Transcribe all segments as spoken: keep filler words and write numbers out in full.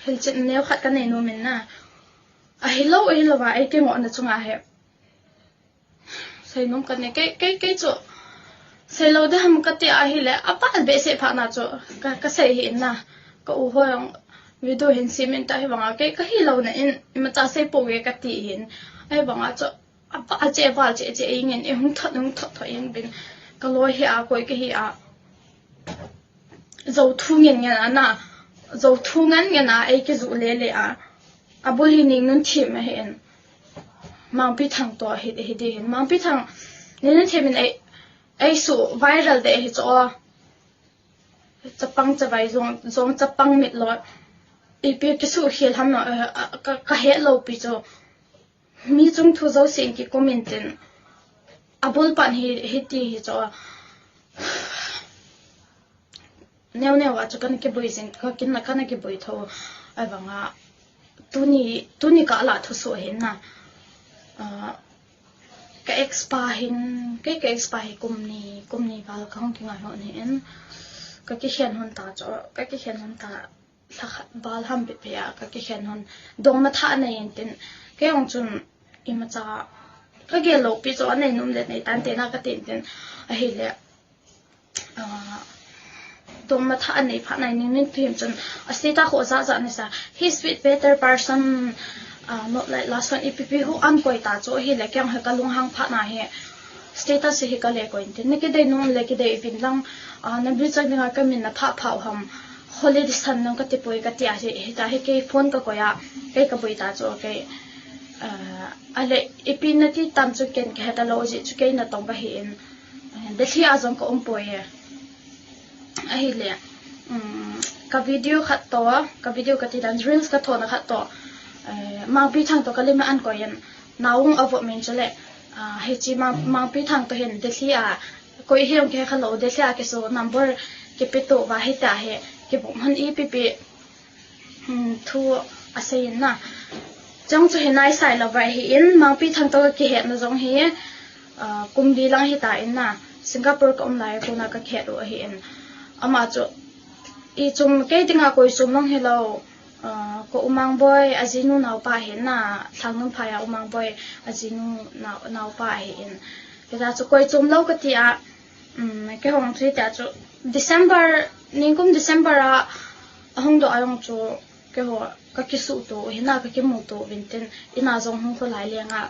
Hilchin neu khat ka nei nuam in na. A hi lo, a hi lo va, ei kei mawhna chunga he. Sei nuam ka nei, kei, kei, kei chu. Sei lo de ham ka ti a hi le, a pal be se pha na chu. Ka, ka sei hi na. Ka u hoi ang video hin si min ta hi vanga, kei ka hi lo na in, ima ta sei po ge ka ti hin. Ai vanga chu. A pal che, a pal che, che, ing in, i hung thot, hung thot, thot in bin. Ka loi hi a, koi ka hi a. Zo thu ngen ngen a na, zo thu ngen ngen a, ei ke zu le le a. A bul hi ning nun thim a hi en. Mangpi Thang to hi, hi di hin. Mangpi Thang, ning nun thim in ei, ei su viral de hi cho. Chapang chavai zong, zong chapang mit lo. Ipi ki su hiel ham no, eh, a, ka, ka het lo pi cho. Mi chung thu zo sing ki comment in. A bul pan hi, hi ti hi cho. Neu neu a chu kan kibui zing, ka kin la kan kibui tho. Ai vanga, tuni, tuni ka la thu su hin na. Ah, ka ex pa hin, kei ka ex pa hi kum ni, kum ni val ka hong kingai ho ni in. Ka kikhen hon ta cho, ka kikhen hon ta. Thakhat val ham pe pe a, ka kikhen hon. Dong ma tha nei in tin. Kei hong chun, ima cha. Ka gel lo pi cho, a nei num le nei tan te na ka tin tin. A hi le. Dom matha anei pha nai ning nin tu him chun a state a kho za za ni sa. He's with better person. Not like last one ipipi hu an koi ta chu hi le kyang he ka lung hang pha na he. Status hi ka le koi tin. Ni ki dei nung le ki dei vin lang. Na bi chang dinga ka min na pha pha ham. Holiday san nung ka ti poi ka ti a hi ta hi ke phone ka koi a. Ke ka boi ta chu ke. A le ipi na ti tam chu ken ke ta lo ji chu ke na tong ka hi in. Delhi a jong ka um poi e. Ahile, um, ka video khat to, ka video ka ti dan reels ka thona khat to. Eh, Mangpi Thang to ka lim an ko yan. Naung avo min chule. Ah, he chi Mang, Mangpi Thang to hin Delhi a. Koi he ong ke kha lo Delhi a ke so number ke pe to va he ta he. Ke bom han ipi pi. Hmm, thu a sei in na. Chang chu he nai sai lo vai hi in Mangpi Thang to ke he na jong hi. Ah, kum di lang hi ta in na. Singapore ka um lai ko na ka khet u ahi in. Ama chu i chum ke dinga koi chum long hi lo. Ah, ko Umang Boy a jinu nau pa hi na. Thang num pha ya Umang Boy a jinu nau, nau pa hi in. Ke ta chu koi chum lo ka ti a. Um, ke hong chu ta chu December, ningkum December a, a hong do a yong chu ke ho ka kisu to hi na ka kimu to vin tin ina jong hong ko lai le nga.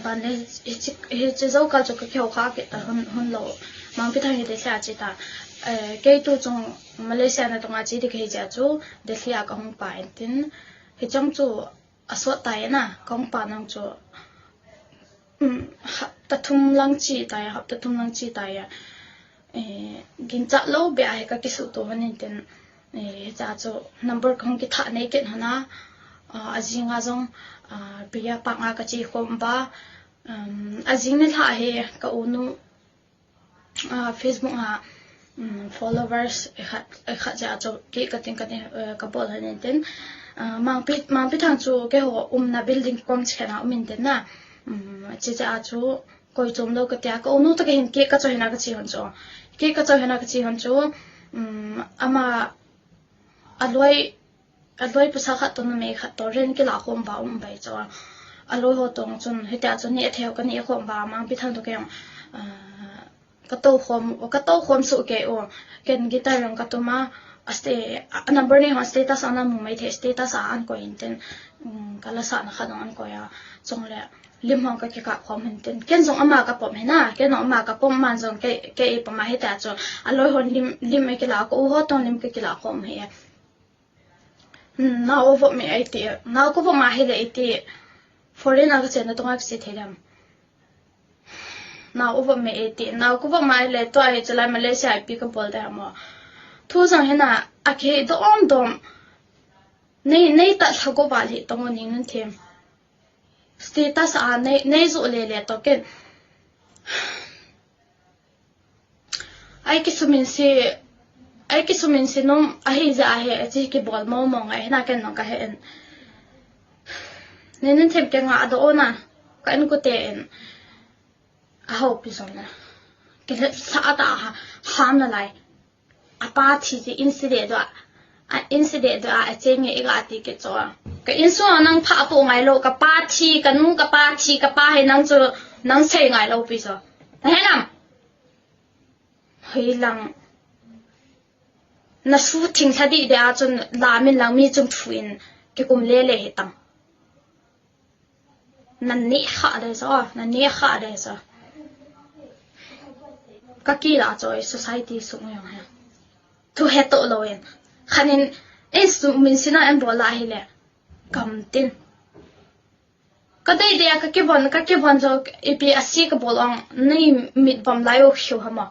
Ban le hi chi, hi chi zo ka chu ka kyo kha ke ta hun, hun lo. Mangpi Thang hi Delhi a chi ta. Eh, ke tu chung Malaysia na tonga chi di ke hi cha chu Delhi a ka hong pa en tin. Hi chang chu a sot tai na ka hong pa nang chu. Um, hapta thum lang chi tai, hapta thum lang chi tai. Eh, gin cha lo be a he ka kisu to han in tin. Eh, cha chu number ka hong ki tha nei ken hana. Ah, a jing a jong, ah, pia pa nga ka chi khom ba. Um, a jing ni tha he ka u nu, ah, Facebook a, um, followers e khat, e khat ja chu ki ka ting ka ni, eh, ka bol han in tin. Ah, Mangpi, Mangpi Thang chu ke ho um na building kom che na um in tin na. Um, chi cha chu koi chom lo ka tia ka u nu ta ka hin ke ka cho hina ka chi hon chu. Ke ka cho hina ka chi hon chu. Um, ama a loi a loi pasa khat to na me khat to ren ki la khom ba um bai cho. A loi ho tong chun hi ta chu ni a theu ka ni khom ba Mangpi Thang to ke yong. Ah, Ka to khom, ka to khom su ke o. Ken guitar rang ka tuma, a ste-, a number nei hon status ana mu mai the, status a an koi in tin, um, ka la sa na kha dong an koi a. Chong le, lim hon ka ki ka khom hin tin. Ken jong ama ka pom hina, ken jong ama ka pom man jong ke, ke i pom a hi ta chu. A loi hon lim, lim e ki la ko, u ho tong lim ke ki la khom he. Hmm, na o vo me ai ti, na ko vo ma he le ai ti. Foreign a ka chen na tong a ka si the lam. Na u va me e ti, na ku va mai le to ai chalai Malaysia ai pi ka bol de mo. Thu jong hina, a ke dom dom. Nei, nei ta tha ko va li tong ning nun them. Status a nei, nei zu le le to ken. Ai ki sumin si, ai ki sumin si nom a hi ja a he, a chi ki bol mo mo ngai hina ken nong ka he en. Nei nun them ke nga a do ona, ka en ku te en. A ho pi zong na. Ke le sa ta ha, ham na lai. A pa thi ti in si de do a. A in si de do a, a cheng nge i ga ti ke cho. Ka in su nang pha po ngai lo, ka pa thi, ka nu ka pa thi, ka pa he nang chu, nang sei ngai lo pi zo. Na he nam. Hei lang. Na su thing tha di de a chun la min lang mi chung thu in ke kum le le he tang. Nan ni kha de so, nan ni kha de so. Ka ki la choi society sung yong ha. Thu he to lo in. Khan in, in su min sina en bol la hi le. Kam tin. Ka dei de ka ki von, ka ki von zo ipi a si ka bol ong ni mit bom lai o khiu ha ma.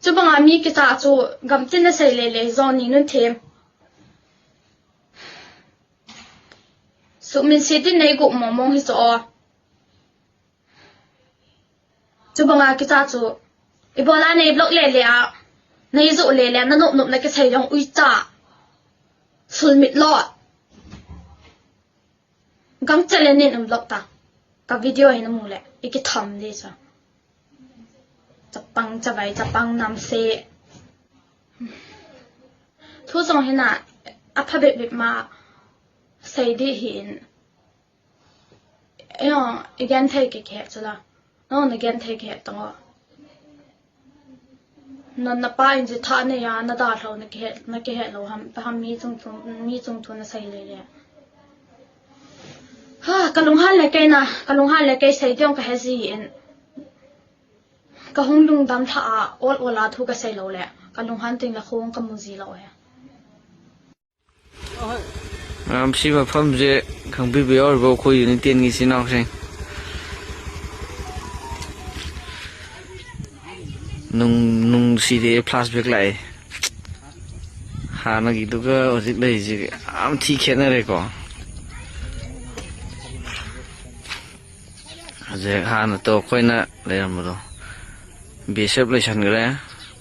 Chu banga mi kicha chu gamtin na sei le le zo ni nun them. Su min si tin nei gu mo mong hi so. Chu banga kicha chu. I bola nei block le le a. Nei zo le le na nop nop na ki sei jong ui cha. Sul mit lo. Gang chale nin um lok ta. Ka video hin mu le. I ki tham de sa. Chapang chavai, chapang nam se. Thu song hina. A pha bit bit ma. Sei di hin. ꯑꯩ again ꯊꯩ ꯀꯩ ꯀꯩ ꯆꯠꯂ ꯅꯪꯅ ꯒꯦꯟ ꯊꯩ ꯀꯩ ꯇꯉꯣ ꯅ ꯅꯄꯥ ꯏꯟꯖꯤ ꯊꯥꯅ ꯌꯥ ꯅ ꯗꯥ ꯊꯧ ꯅ ꯀꯩ ꯅ ꯀꯩ ꯂꯧ ꯍꯝ ꯇ ꯍꯝ ꯃꯤ ꯆꯨꯡ ꯊꯨ ꯃꯤ ꯆꯨꯡ ꯊꯨꯅ ꯁꯩ ꯂꯩꯔꯦ꯫ ꯍꯥ ꯀꯂꯨꯡ ꯍꯥꯜꯂꯦ ꯀꯩꯅ ꯀꯂꯨꯡ ꯍꯥꯜꯂꯦ ꯀꯩ ꯁꯩ ꯇꯣꯡ ꯀ ꯍꯦꯖꯤ ꯏꯟ ꯀꯍꯨꯝ ꯂꯨꯡꯗꯝ ꯊꯥ ꯑꯣꯜ ꯑꯣꯂꯥ ꯊꯨ ꯀ ꯁꯩ ꯂꯧꯂꯦ ꯀꯂꯨꯡ ꯍꯥꯟ ꯇꯤꯡ ꯂ ꯈꯣꯡ ꯀ ꯃꯨꯖꯤ ꯂꯧꯋꯦ꯫ ꯃꯌꯥꯝ ꯁꯤ ꯃꯐꯝꯁꯦ ꯈꯪꯕꯤꯕ ꯌꯥꯎꯔꯤꯕꯣ? ꯑꯩꯈꯣꯏ ꯌꯨꯅꯤꯇꯦꯟꯒꯤ ꯏꯆꯤꯟ ꯏꯅꯥꯎꯁꯤꯡ꯫ ꯅꯨꯡ-, ꯅꯨꯡꯁꯤꯔꯦ, flashback ꯂꯥꯛꯑꯦ꯫ ꯍꯥꯟꯅꯒꯤꯗꯨꯒ ꯍꯧꯖꯤꯛ ꯂꯩꯔꯤꯁꯤꯒ ꯌꯥꯝ ꯊꯤ ꯈꯦꯠꯅꯔꯦꯀꯣ꯫ ꯍꯧꯖꯤꯛ ꯍꯥꯟꯅ ꯇꯣ ꯑꯩꯈꯣꯏꯅ ꯂꯩꯔꯝꯕꯗꯣ꯫ ꯕꯦꯁꯦꯞ ꯂꯩꯁꯟꯈ꯭ꯔꯦ꯫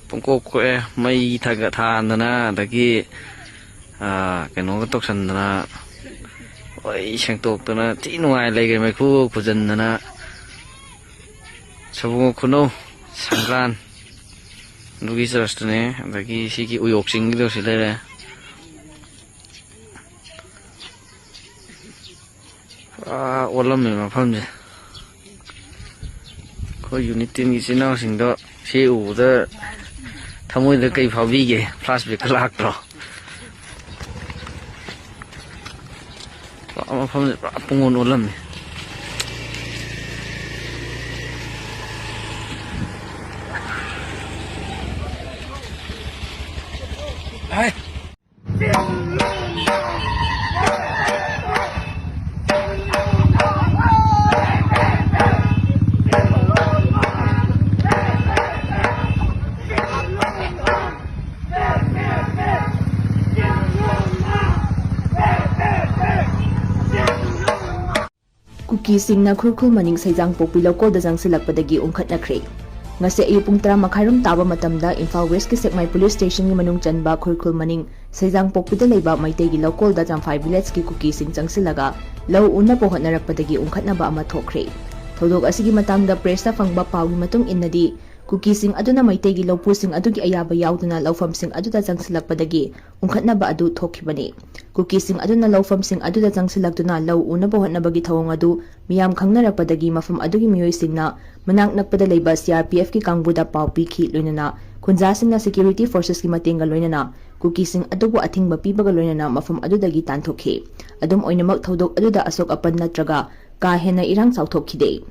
ꯄꯨꯡꯀꯣꯛ ꯀꯣꯛꯑꯦ꯫ ꯃꯩ ꯊꯥꯒꯠ ꯊꯥꯟꯗꯅ, ꯑꯗꯒꯤ, ꯑꯥ, ꯀꯩꯅꯣꯒ ꯇꯧꯁꯟꯗꯅ, ꯂꯣꯏ ꯁꯦꯡꯇꯣꯛꯇꯅ ꯊꯤ ꯅꯨꯡꯉꯥꯏ ꯂꯩꯈ꯭ꯔꯦ꯫ ꯃꯩꯈꯨ ꯈꯨꯖꯟꯗꯅ꯫ ꯁꯕꯨꯡ ꯈꯨꯅꯧ ꯁꯪꯀ꯭ꯔꯥꯟ ꯑꯗꯨꯒꯤ ꯆꯔꯆꯇꯨꯅꯦ꯫ ꯑꯗꯒꯤ ꯁꯤꯒꯤ ꯎꯌꯣꯛ ꯆꯤꯡꯒꯤꯗꯣ ꯁꯤ ꯂꯩꯔꯦ꯫ ꯄꯨꯔꯥ ꯑꯣꯜꯂꯝꯃꯦ ꯃꯐꯝꯁꯦ꯫ ꯑꯩꯈꯣꯏ ꯌꯨꯅꯤꯇꯤꯟꯒꯤ ꯏꯆꯤꯟ ꯏꯅꯥꯎꯁꯤꯡꯗꯣ ꯁꯤ ꯎꯕꯗ ꯊꯃꯣꯏꯗ ꯀꯩ ꯐꯥꯎꯕꯤꯒꯦ? Flashback ꯂꯥꯛꯇ꯭ꯔꯣ? ꯄꯨꯔꯥ ꯃꯐꯝꯁꯦ ꯄꯨꯔꯥ ꯄꯨꯡꯑꯣꯟ ꯑꯣꯜꯂꯝꯃꯦ꯫ ꯀꯨꯀꯤꯁꯤꯡꯅ ꯈꯨꯔꯈꯨꯜ ꯃꯅꯤꯡ ꯁꯩꯖꯥꯡꯄꯣꯛꯄꯤ ꯂꯧꯀꯣꯜꯗ ꯆꯪꯁꯤꯜꯂꯛꯄꯗꯒꯤ ꯎꯪꯈꯠꯅꯈ꯭ꯔꯦ꯫ ꯉꯁꯤ ꯑꯌꯨꯛ ꯄꯨꯡ ꯇꯔꯥ ꯃꯈꯥꯏꯔꯣꯝ ꯇꯥꯕ ꯃꯇꯝꯗ ꯏꯝꯐꯥꯜ ꯋꯦꯁꯀꯤ ꯁꯦꯛꯃꯥꯏ ꯄꯨꯂꯤꯁ ꯁ꯭ꯇꯦꯁꯟꯒꯤ ꯃꯅꯨꯡ ꯆꯟꯕ ꯈꯨꯔꯈꯨꯜ ꯃꯅꯤꯡ ꯁꯩꯖꯥꯡꯄꯣꯛꯄꯤꯗ ꯂꯩꯕ ꯃꯩꯇꯩꯒꯤ ꯂꯧꯀꯣꯜꯗ ꯆꯝꯐꯥꯏ ꯚꯤꯂꯦꯖꯀꯤ ꯀꯨꯀꯤꯁꯤꯡ ꯆꯪꯁꯤꯜꯂꯒ ꯂꯧ ꯎꯅꯕ ꯍꯣꯠꯅꯔꯛꯄꯗꯒꯤ ꯎꯪꯈꯠꯅꯕ ꯑꯃ ꯊꯣꯛꯈ꯭ꯔꯦ꯫ ꯊꯧꯗꯣꯛ ꯑꯁꯤꯒꯤ ꯃꯇꯥꯡꯗ ꯄ꯭ꯔꯦꯁꯇ ꯐꯪꯕ ꯄꯥꯎꯒꯤ ꯃꯇꯨꯡ ꯏꯟꯅꯗꯤ, ꯀꯨꯀꯤꯁꯤꯡ ꯑꯗꯨꯅ ꯃꯩꯇꯩꯒꯤ ꯂꯧꯄꯨꯁꯤꯡ ꯑꯗꯨꯒꯤ ꯑꯌꯥꯕ ꯌꯥꯎꯗꯅ ꯂꯧꯐꯝꯁꯤꯡ ꯑꯗꯨꯗ ꯆꯪꯁꯤꯜꯂꯛꯄꯗꯒꯤ ꯎꯪꯈꯠꯅꯕ ꯑꯗꯨ ꯊꯣꯛꯈꯤꯕꯅꯤ꯫ ꯀꯨꯀꯤꯁꯤꯡ ꯑꯗꯨꯅ ꯂꯧꯐꯝꯁꯤꯡ ꯑꯗꯨꯗ ꯆꯪꯁꯤꯜꯂꯛꯇꯨꯅ ꯂꯧ ꯎꯅꯕ ꯍꯣꯠꯅꯕꯒꯤ ꯊꯧꯑꯣꯡ ꯑꯗꯨ ꯃꯤꯌꯥꯝ ꯈꯪꯅꯔꯛꯄꯗꯒꯤ ꯃꯐꯝ ꯑꯗꯨꯒꯤ ꯃꯤꯑꯣꯏꯁꯤꯡꯅ ꯃꯅꯥꯛ ꯅꯛꯄꯗ ꯂꯩꯕ ꯁꯤ ꯑꯥꯔ ꯄꯤ ꯑꯦꯐꯀꯤ ꯀꯥꯡꯕꯨꯗ ꯄꯥꯎ ꯄꯤꯈꯤ꯫ ꯂꯣꯏꯅꯅ ꯈꯨꯟꯖꯥꯁꯤꯡꯅ ꯁꯦꯀ꯭ꯌꯨꯔꯤꯇꯤ ꯐꯣꯔꯁꯦꯁꯀꯤ ꯃꯇꯦꯡꯒ ꯂꯣꯏꯅꯅ ꯀꯨꯀꯤꯁꯤꯡ ꯑꯗꯨꯕꯨ ꯑꯊꯤꯡꯕ ꯄꯤꯕꯒ ꯂꯣꯏꯅꯅ ꯃꯐꯝ ꯑꯗꯨꯗꯒꯤ ꯇꯥꯟꯊꯣꯛꯈꯤ꯫ ꯑꯗꯨꯝ ꯑꯣꯏꯅꯃꯛ, ꯊꯧꯗꯣꯛ ꯑꯗꯨꯗ ꯑꯁꯣꯛ ꯑꯄꯟ ꯅꯠꯇ꯭ꯔꯒ ꯀꯥ ꯍꯦꯟꯅ ꯏꯔꯥꯡ ꯆꯥꯎꯊꯣꯛꯈꯤꯗꯦ꯫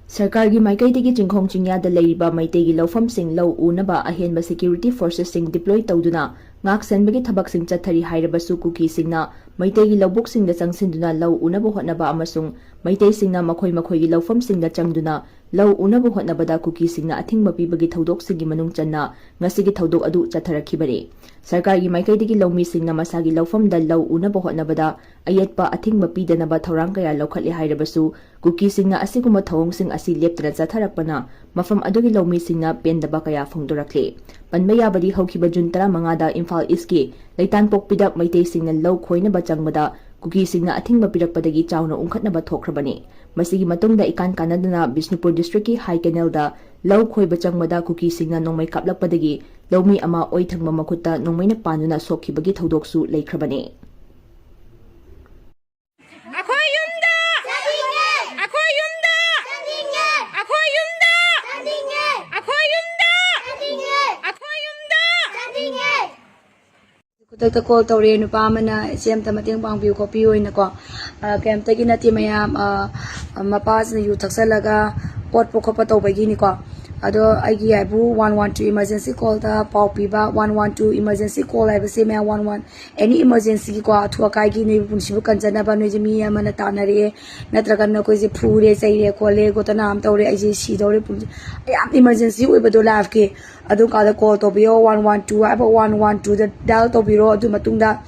ꯁꯔꯀꯥꯔꯒꯤ ꯃꯥꯏꯀꯩꯗꯒꯤ ꯆꯤꯡꯈꯣꯡ ꯆꯤꯡꯌꯥꯗ ꯂꯩꯔꯤꯕ ꯃꯩꯇꯩꯒꯤ ꯂꯧꯐꯝꯁꯤꯡ ꯂꯧ ꯎꯅꯕ ꯑꯍꯦꯟꯕ ꯁꯦꯀ꯭ꯌꯨꯔꯤꯇꯤ ꯐꯣꯔꯁꯦꯁꯁꯤꯡ ꯗꯤꯄ꯭ꯂꯣꯏ ꯇꯧꯗꯨꯅ ꯉꯥꯛ ꯁꯦꯟꯕꯒꯤ ꯊꯕꯛꯁꯤꯡ ꯆꯠꯊꯔꯤ ꯍꯥꯏꯔꯕꯁꯨ, ꯀꯨꯀꯤꯁꯤꯡꯅ ꯃꯩꯇꯩꯒꯤ ꯂꯧꯕꯨꯛꯁꯤꯡꯗ ꯆꯪꯁꯤꯟꯗꯨꯅ ꯂꯧ ꯎꯅꯕ ꯍꯣꯠꯅꯕ ꯑꯃꯁꯨꯡ ꯃꯩꯇꯩꯁꯤꯡꯅ ꯃꯈꯣꯏ ꯃꯈꯣꯏꯒꯤ ꯂꯧꯐꯝꯁꯤꯡꯗ ꯆꯪꯗꯨꯅ ꯂꯧ ꯎꯅꯕ ꯍꯣꯠꯅꯕꯗ ꯀꯨꯀꯤꯁꯤꯡꯅ ꯑꯊꯤꯡꯕ ꯄꯤꯕꯒꯤ ꯊꯧꯗꯣꯛꯁꯤꯡꯒꯤ ꯃꯅꯨꯡ ꯆꯟꯅ ꯉꯁꯤꯒꯤ ꯊꯧꯗꯣꯛ ꯑꯗꯨ ꯆꯠꯊꯔꯛꯈꯤꯕꯅꯤ꯫ ꯁꯔꯀꯥꯔꯒꯤ ꯃꯥꯏꯀꯩꯗꯒꯤ ꯂꯧꯃꯤꯁꯤꯡꯅ ꯃꯁꯥꯒꯤ ꯂꯧꯐꯝꯗ ꯂꯧ ꯎꯅꯕ ꯍꯣꯠꯅꯕꯗ ꯑꯌꯦꯠꯄ ꯑꯊꯤꯡꯕ ꯄꯤꯗꯅꯕ ꯊꯧꯔꯥꯡ ꯀꯌꯥ ꯂꯧꯈꯠꯂꯦ ꯍꯥꯏꯔꯕꯁꯨ, ꯀꯨꯀꯤꯁꯤꯡꯅ ꯑꯁꯤꯒꯨꯝꯕ ꯊꯧꯑꯣꯡꯁꯤꯡ ꯑꯁꯤ ꯂꯦꯞꯇꯅ ꯆꯠꯊꯔꯛꯄꯅ ꯃꯐꯝ ꯑꯗꯨꯒꯤ ꯂꯧꯃꯤꯁꯤꯡꯅ ꯄꯦꯟꯗꯕ ꯀꯌꯥ ꯐꯣꯡꯗꯣꯔꯛꯂꯤ꯫ ꯄꯟꯕ ꯌꯥꯕꯗꯤ, ꯍꯧꯈꯤꯕ ꯖꯨꯟ ꯇꯔꯥꯃꯉꯥꯗ ꯏꯝꯐꯥꯜ ꯏꯁꯀꯤ ꯂꯩꯇꯥꯟꯄꯣꯛꯄꯤꯗ ꯃꯩꯇꯩꯁꯤꯡꯅ ꯂꯧ ꯈꯣꯏꯅꯕ ꯆꯪꯕꯗ ꯀꯨꯀꯤꯁꯤꯡꯅ ꯑꯊꯤꯡꯕ ꯄꯤꯔꯛꯄꯗꯒꯤ ꯆꯥꯎꯅ ꯎꯪꯈꯠꯅꯕ ꯊꯣꯛꯈ꯭ꯔꯕꯅꯤ꯫ ꯃꯁꯤꯒꯤ ꯃꯇꯨꯡꯗ ꯏꯀꯥꯟ ꯀꯥꯟꯅꯗꯅ ꯕꯤꯁꯅꯨꯄꯨꯔ ꯗꯤꯁꯇ꯭ꯔꯤꯛꯀꯤ ꯍꯥꯏ ꯀꯦꯅꯦꯜꯗ ꯂꯧ ꯈꯣꯏꯕ ꯆꯪꯕꯗ ꯀꯨꯀꯤꯁꯤꯡꯅ ꯅꯣꯡꯃꯩ ꯀꯥꯞꯂꯛꯄꯗꯒꯤ ꯂꯧꯃꯤ ꯑꯃ ꯑꯣꯏ ꯊꯪꯕ ꯃꯈꯨꯠꯇ ꯅꯣꯡꯃꯩꯅ ꯄꯥꯟꯗꯨꯅ ꯁꯣꯛꯈꯤꯕꯒꯤ ꯊꯧꯗꯣꯛꯁꯨ ꯂꯩꯈ꯭ꯔꯕꯅꯤ꯫ ꯑꯩꯈꯣꯏ ꯌꯨꯝꯗ! ꯑꯩꯈꯣꯏ ꯌꯨꯝꯗ! ꯑꯩꯈꯣꯏ ꯌꯨꯝꯗ! ꯑꯩꯈꯣꯏ ꯌꯨꯝꯗ! ꯑꯩꯈꯣꯏ ꯌꯨꯝꯗ! ꯈꯨꯗꯛꯇ ꯀꯣꯜ ꯇꯧꯔꯛꯑꯦ, ꯅꯨꯄꯥ ꯑꯃꯅ, "ꯏꯆꯦ, ꯑꯝꯇ ꯃꯇꯦꯡ ꯄꯥꯡꯕꯤꯌꯨ ꯈꯣꯠꯄꯤꯌꯨ" ꯍꯥꯏꯅꯀꯣ꯫ ꯑ, ꯀꯩꯝꯇꯒꯤ ꯅꯠꯇꯦ ꯃꯌꯥꯝ, ꯑ, ꯃꯄꯥꯁꯤꯅ ꯌꯨ ꯊꯛꯆꯜꯂꯒ ꯑꯣꯠꯄ ꯈꯣꯠꯄ ꯇꯧꯕꯒꯤꯅꯤꯀꯣ꯫ ꯑꯗꯣ ꯑꯩꯒꯤ ꯍꯥꯏꯕꯨ ꯋꯥꯟ ꯋꯥꯟ ꯇꯨ ꯏꯃꯥꯔꯖꯦꯟꯁꯤ ꯀꯣꯜꯗ ꯄꯥꯎ ꯄꯤꯕ, one one two emergency call ꯍꯥꯏꯕꯁꯦ ꯃꯌꯥꯝ ꯋꯥꯟ ꯋꯥꯟ, ꯑꯦꯅꯤ ꯏꯃꯥꯔꯖꯦꯟꯁꯤꯒꯤꯀꯣ, ꯑꯊꯨ ꯑꯀꯥꯏꯒꯤ ꯅꯣꯏꯕꯨ ꯄꯨꯟꯁꯤꯕꯨ ꯀꯟꯖꯅꯕ, ꯅꯣꯏꯁꯦ ꯃꯤ ꯑꯃꯅ ꯇꯥꯟꯅꯔꯛꯑꯦ, ꯅꯠꯇ꯭ꯔꯒ ꯅꯈꯣꯏꯁꯦ ꯐꯨꯔꯦ, ꯆꯩꯔꯦ, ꯈꯣꯠꯂꯦ, ꯒꯣꯇꯅꯥ ꯑꯃ ꯇꯧꯔꯦ, ꯑꯩꯁꯦ ꯁꯤꯗꯧꯔꯦ, ꯄꯨꯟꯁꯤ-, ꯌꯥꯝ ꯏꯃꯥꯔꯖꯦꯟꯁꯤ ꯑꯣꯏꯕꯗꯣ ꯂꯥꯏꯐꯀꯤ, ꯑꯗꯨꯝ ꯀꯥꯟꯗ ꯀꯣꯜ ꯇꯧꯕꯤꯌꯣ, ꯋꯥꯟ ꯋꯥꯟ ꯇꯨ ꯍꯥꯏꯕ ꯋꯥꯟ ꯋꯥꯟ ꯇꯨꯗ ꯗꯥꯏꯜ ꯇꯧꯕꯤꯔꯣ꯫ ꯑꯗꯨ ꯃꯇꯨꯡꯗ,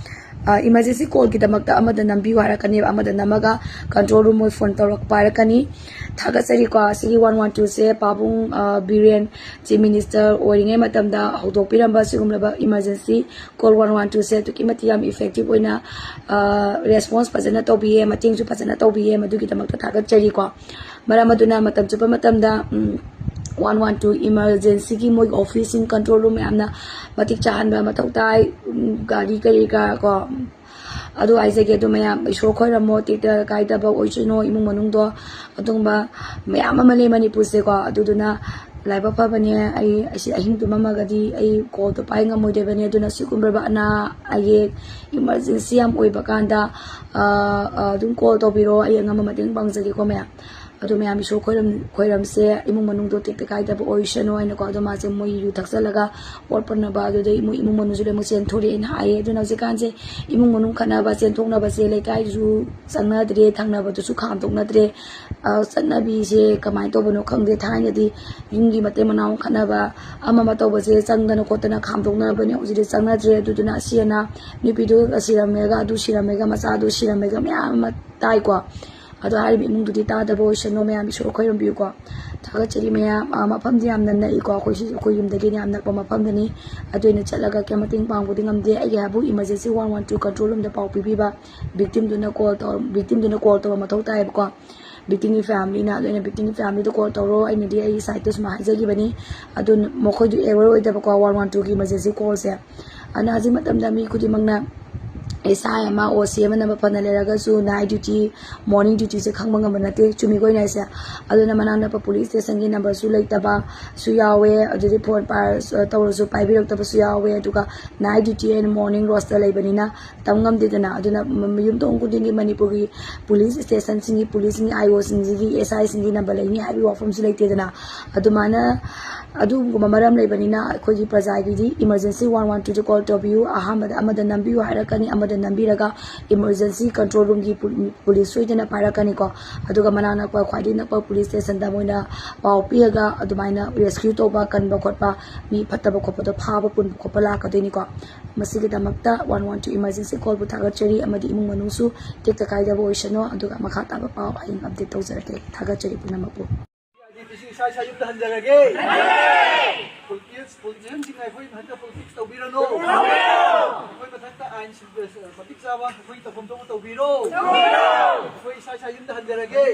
ꯑ, ꯏꯃꯥꯔꯖꯦꯟꯁꯤ ꯀꯣꯜꯒꯤꯗꯃꯛꯇ ꯑꯃꯗ ꯅꯝꯕꯤꯌꯨ ꯍꯥꯏꯔꯛꯀꯅꯦꯕ, ꯑꯃꯗ ꯅꯝꯃꯒ ꯀꯟꯇ꯭ꯔꯣꯜ ꯔꯨꯝ ꯃꯣꯏ ꯐꯣꯟ ꯇꯧꯔꯛꯄ ꯍꯥꯏꯔꯛꯀꯅꯤ꯫ ꯊꯥꯒꯠꯆꯔꯤꯀꯣ꯫ ꯑꯁꯤꯒꯤ ꯋꯥꯟ ꯋꯥꯟ ꯇꯨꯁꯦ ꯄꯥꯕꯨꯡ, ꯑ, ꯕꯤꯔꯦꯟ ꯆꯤꯐ ꯃꯤꯅꯤꯁꯇꯔ ꯑꯣꯏꯔꯤꯉꯩ ꯃꯇꯝꯗ ꯍꯧꯗꯣꯛꯄꯤꯔꯝꯕ ꯁꯤꯒꯨꯝꯂꯕ ꯏꯃꯥꯔꯖꯦꯟꯁꯤ ꯀꯣꯜ ꯋꯥꯟ ꯋꯥꯟ ꯇꯨꯁꯦ ꯑꯗꯨꯛꯀꯤ ꯃꯇꯤꯛ ꯌꯥꯝ ꯏꯐꯦꯛꯇꯤꯚ ꯑꯣꯏꯅ, ꯑ, ꯔꯦꯁꯄꯣꯟꯁ ꯐꯖꯅ ꯇꯧꯕꯤꯌꯦ, ꯃꯇꯦꯡꯁꯨ ꯐꯖꯅ ꯇꯧꯕꯤꯌꯦ, ꯃꯗꯨꯒꯤꯗꯃꯛꯇ ꯊꯥꯒꯠꯆꯔꯤꯀꯣ꯫ ꯃꯔꯝ ꯑꯗꯨꯅ ꯃꯇꯝ ꯆꯨꯞꯄ ꯃꯇꯝꯗ, ꯎꯝ, One one two emergencyꯒꯤ ꯃꯣꯏꯒꯤ officeꯁꯤꯡ, control room ꯃꯌꯥꯝꯅ ꯃꯇꯤꯛ ꯆꯥꯍꯟꯕ ꯃꯊꯧ ꯇꯥꯏ꯫ ꯎꯝ, ꯒꯥꯔꯤ ꯀꯔꯤ ꯀꯔꯥ ꯀꯣ, ꯑꯗꯨ ꯍꯥꯏꯖꯒꯦ꯫ ꯑꯗꯨ ꯃꯌꯥꯝ ꯏꯁꯣꯔ ꯈꯣꯏꯔꯝꯃꯣ, ꯇꯦꯛꯇ ꯀꯥꯏꯗꯕ ꯑꯣꯏꯁꯅꯨ ꯏꯃꯨꯡ ꯃꯅꯨꯡꯗꯣ꯫ ꯑꯗꯨꯒꯨꯝꯕ ꯃꯌꯥꯝ ꯑꯃ ꯂꯩ ꯃꯅꯤꯄꯨꯔꯁꯦꯀꯣ꯫ ꯑꯗꯨꯗꯨꯅ ꯂꯥꯏꯕꯛ ꯐꯕꯅꯦ, ꯑꯩ ꯑꯁꯤ ꯑꯍꯤꯡ ꯇꯨꯝꯃꯝꯃꯒꯗꯤ ꯑꯩ callꯗꯣ ꯄꯥꯏ ꯉꯝꯃꯣꯏꯗꯕꯅꯦ꯫ ꯑꯗꯨꯅ ꯁꯤꯒꯨꯝꯂꯕ ꯑꯅꯥ ꯑꯌꯦꯛ emergency ꯌꯥꯝ ꯑꯣꯏꯕ ꯀꯥꯟꯗ, ꯑ, ꯑ, ꯑꯗꯨꯝ call ꯇꯧꯕꯤꯔꯣ, ꯑꯩ ꯑꯉꯝꯕ ꯃꯇꯦꯡ ꯄꯥꯡꯖꯒꯦꯀꯣ ꯃꯌꯥꯝ꯫ ꯑꯗꯣ ꯃꯌꯥꯝ ꯏꯁꯣꯔ ꯈꯣꯏꯔꯝ-, ꯈꯣꯏꯔꯝꯁꯦ, ꯏꯃꯨꯡ ꯃꯅꯨꯡꯗꯣ ꯇꯦꯛꯇ ꯀꯥꯏꯗꯕ ꯑꯣꯏꯁꯅꯨ ꯍꯥꯏꯅꯀꯣ꯫ ꯑꯗꯣ ꯃꯥꯁꯦ ꯃꯣꯏ ꯌꯨ ꯊꯛꯆꯜꯂꯒ ꯑꯣꯠ ꯄꯟꯅꯕ, ꯑꯗꯨꯗꯩ ꯃꯣꯏ ꯏꯃꯨꯡ ꯃꯅꯨꯡꯁꯨ ꯂꯣꯏꯅꯃꯛ ꯆꯦꯟꯊꯣꯔꯛꯑꯦꯅ ꯍꯥꯏꯌꯦ꯫ ꯑꯗꯨꯅ ꯍꯧꯖꯤꯛꯀꯥꯟꯁꯦ ꯏꯃꯨꯡ ꯃꯅꯨꯡ ꯈꯠꯅꯕ, ꯆꯦꯟꯊꯣꯛꯅꯕꯁꯦ ꯂꯩꯀꯥꯏꯁꯨ ꯆꯪꯅꯗ꯭ꯔꯦ, ꯊꯪꯅꯕꯗꯨꯁꯨ ꯈꯥꯝꯗꯣꯛꯅꯗ꯭ꯔꯦ꯫ ꯑ, ꯆꯠꯅꯕꯤꯁꯦ ꯀꯃꯥꯏꯅ ꯇꯧꯕꯅꯣ ꯈꯪꯗꯦ꯫ ꯊꯥꯏꯅꯗꯤ ꯌꯨꯝꯒꯤ ꯃꯇꯩ ꯃꯅꯥꯎ ꯈꯠꯅꯕ ꯑꯃ ꯑꯃ ꯇꯧꯕꯁꯦ ꯆꯪꯗꯅ ꯈꯣꯠꯇꯅ ꯈꯥꯝꯗꯣꯛꯅꯕꯅꯦ, ꯍꯧꯖꯤꯛꯇꯤ ꯆꯪꯅꯗ꯭ꯔꯦ꯫ ꯑꯗꯨꯗꯨꯅ ꯑꯁꯤ ꯑꯅꯥ, ꯅꯨꯄꯤꯗꯨ ꯁꯤꯔꯝꯃꯦꯒ, ꯑꯗꯨ ꯁꯤꯔꯝꯃꯦꯒ, ꯃꯆꯥꯗꯨ ꯁꯤꯔꯝꯃꯦꯒ ꯃꯌꯥꯝ ꯑꯃ ꯇꯥꯏꯀꯣ꯫ ꯑꯗꯣ ꯍꯥꯏꯔꯤꯕ ꯏꯃꯨꯡꯗꯨꯗꯤ ꯇꯥꯗꯕ ꯑꯣꯏꯁꯅꯨ꯫ ꯃꯌꯥꯝ ꯏꯁꯣꯔ ꯈꯣꯏꯔꯝꯕꯤꯌꯨꯀꯣ꯫ ꯊꯥꯒꯠꯆꯔꯤ ꯃꯌꯥꯝ꯫ ꯑ, ꯃꯐꯝꯗꯤ ꯌꯥꯝꯅ ꯅꯛꯏꯀꯣ, ꯑꯩꯈꯣꯏ ꯁꯤ, ꯑꯩꯈꯣꯏ ꯌꯨꯝꯗꯒꯤꯗꯤ ꯌꯥꯝ ꯅꯛꯄ ꯃꯐꯝꯗꯅꯤ꯫ ꯑꯗꯨ ꯑꯩꯅ ꯆꯠꯂꯒ ꯀꯩꯝ ꯃꯇꯦꯡ ꯄꯥꯡꯕꯗꯤ ꯉꯝꯗꯦ꯫ ꯑꯩꯒꯤ ꯍꯥꯏꯕꯨ emergency one one two control roomꯗ ꯄꯥꯎ ꯄꯤꯕꯤꯕ, victimꯗꯨꯅ call ꯇꯧ-, victimꯗꯨꯅ call ꯇꯧꯕ ꯃꯊꯧ ꯇꯥꯏꯌꯦꯕꯀꯣ꯫ Victimꯒꯤ familyꯅ, ꯑꯗꯨ ꯑꯩꯅ victimꯒꯤ familyꯗ call ꯇꯧꯔꯣ, ꯑꯩꯅꯗꯤ ꯑꯩꯒꯤ sideꯇ ꯁꯨꯃꯥꯏꯅ ꯍꯥꯏꯖꯈꯤꯕꯅꯤ꯫ ꯑꯗꯨ ꯃꯈꯣꯏꯗꯨ aware ꯑꯣꯏꯗꯕꯀꯣ one one twoꯒꯤ emergency callꯁꯦ꯫ ꯑꯗꯨꯅ ꯍꯧꯖꯤꯛ ꯃꯇꯝꯗ ꯃꯤ ꯈꯨꯗꯤꯡꯃꯛꯅ SI ꯑꯃ, OC ꯑꯃ ꯅꯝꯕ ꯐꯅ ꯂꯩꯔꯒꯁꯨ night duty, morning dutyꯁꯦ ꯈꯪꯕ ꯉꯝꯕ ꯅꯠꯇꯦ, ꯆꯨꯝꯃꯤꯀꯣ ꯑꯩꯅ ꯍꯥꯏꯁꯦ? ꯑꯗꯨꯅ ꯃꯅꯥꯛ ꯅꯛꯄ police stationꯒꯤ numberꯁꯨ ꯂꯩꯇꯕꯁꯨ ꯌꯥꯎꯋꯦ, ꯑꯗꯨꯗꯤ phone ꯄꯥꯏꯔꯁꯨ, ꯇꯧꯔꯁꯨ ꯄꯥꯏꯕꯤꯔꯛꯇꯕꯁꯨ ꯌꯥꯎꯋꯦ꯫ ꯑꯗꯨꯒ night duty and morning roster ꯂꯩꯕꯅꯤꯅ ꯇꯝ ꯉꯝꯗꯦꯗꯅ꯫ ꯑꯗꯨꯅ ꯃ-, ꯌꯨꯝꯊꯣꯡ ꯈꯨꯗꯤꯡꯒꯤ ꯃꯅꯤꯄꯨꯔꯒꯤ police stationꯁꯤꯡꯒꯤ, policeꯁꯤꯡꯒꯤ, IOꯁꯤꯡꯁꯤꯒꯤ, SIꯁꯤꯡꯒꯤ number ꯂꯩꯅꯤ ꯍꯥꯏꯕꯒꯤ ꯋꯥꯐꯝꯁꯨ ꯂꯩꯇꯦꯗꯅ꯫ ꯑꯗꯨꯃꯥꯏꯅ ꯑꯗꯨꯒꯨꯝꯕ ꯃꯔꯝ ꯂꯩꯕꯅꯤꯅ ꯑꯩꯈꯣꯏꯒꯤ ꯄ꯭ꯔꯖꯥꯒꯤꯗꯤ emergency one one twoꯗ call ꯇꯧꯕꯤꯌꯨ꯫ ꯑꯍꯥꯟꯕꯗ ꯑꯃꯗ ꯅꯝꯕꯤꯌꯨ ꯍꯥꯏꯔꯛꯀꯅꯤ, ꯑꯃꯗ ꯅꯝꯕꯤꯔꯒ emergency control roomꯒꯤ ꯄꯨ-, police ꯁꯣꯏꯗꯅ ꯄꯥꯏꯔꯛꯀꯅꯤꯀꯣ꯫ ꯑꯗꯨꯒ ꯃꯅꯥꯛ ꯅꯛꯄ, ꯈ꯭ꯋꯥꯏꯗꯒꯤ ꯅꯛꯄ police stationꯗ ꯃꯣꯏꯅ ꯄꯥꯎ ꯄꯤꯔꯒ ꯑꯗꯨꯃꯥꯏꯅ rescue ꯇꯧꯕ, ꯀꯟꯕ ꯈꯣꯠꯄ, ꯃꯤ ꯐꯠꯇꯕ ꯈꯣꯠꯄꯗꯣ ꯐꯥꯕ ꯄꯨꯟꯕ ꯈꯣꯠꯄ ꯂꯥꯛꯀꯗꯣꯏꯅꯤꯀꯣ꯫ ꯃꯁꯤꯒꯤꯗꯃꯛꯇ one one two emergency callꯕꯨ ꯊꯥꯒꯠꯆꯔꯤ, ꯑꯃꯗꯤ ꯏꯃꯨꯡ ꯃꯅꯨꯡꯁꯨ ꯇꯦꯛꯇ ꯀꯥꯏꯗꯕ ꯑꯣꯏꯁꯅꯨ꯫ ꯑꯗꯨꯒ ꯃꯈꯥ ꯇꯥꯕ ꯄꯥꯎ ꯍꯌꯦꯡ update ꯇꯧꯖꯔꯛꯀꯦ꯫ ꯊꯥꯒꯠꯆꯔꯤ ꯄꯨꯝꯅꯃꯛꯄꯨ꯫ ꯑꯩꯗꯤ ꯏꯁꯥ ꯏꯁꯥ ꯌꯨꯝꯗ ꯍꯟꯖꯔꯒꯦ꯫ Politician, politicianꯁꯤꯡꯅ ꯑꯩꯈꯣꯏ ꯃꯊꯛꯇ politics ꯇꯧꯕꯤꯔꯅꯨ꯫ ꯑꯩꯈꯣꯏ ꯃꯊꯛꯇ ꯑꯥꯏꯟ ꯁꯤꯟꯕ, ꯃꯇꯤꯛ ꯆꯥꯕ ꯑꯩꯈꯣꯏ ꯇꯧꯐꯝ ꯊꯣꯛꯄ ꯇꯧꯕꯤꯔꯣ꯫ ꯑꯩꯈꯣꯏ ꯏꯁꯥ ꯏꯁꯥ ꯌꯨꯝꯗ ꯍꯟꯖꯔꯒꯦ꯫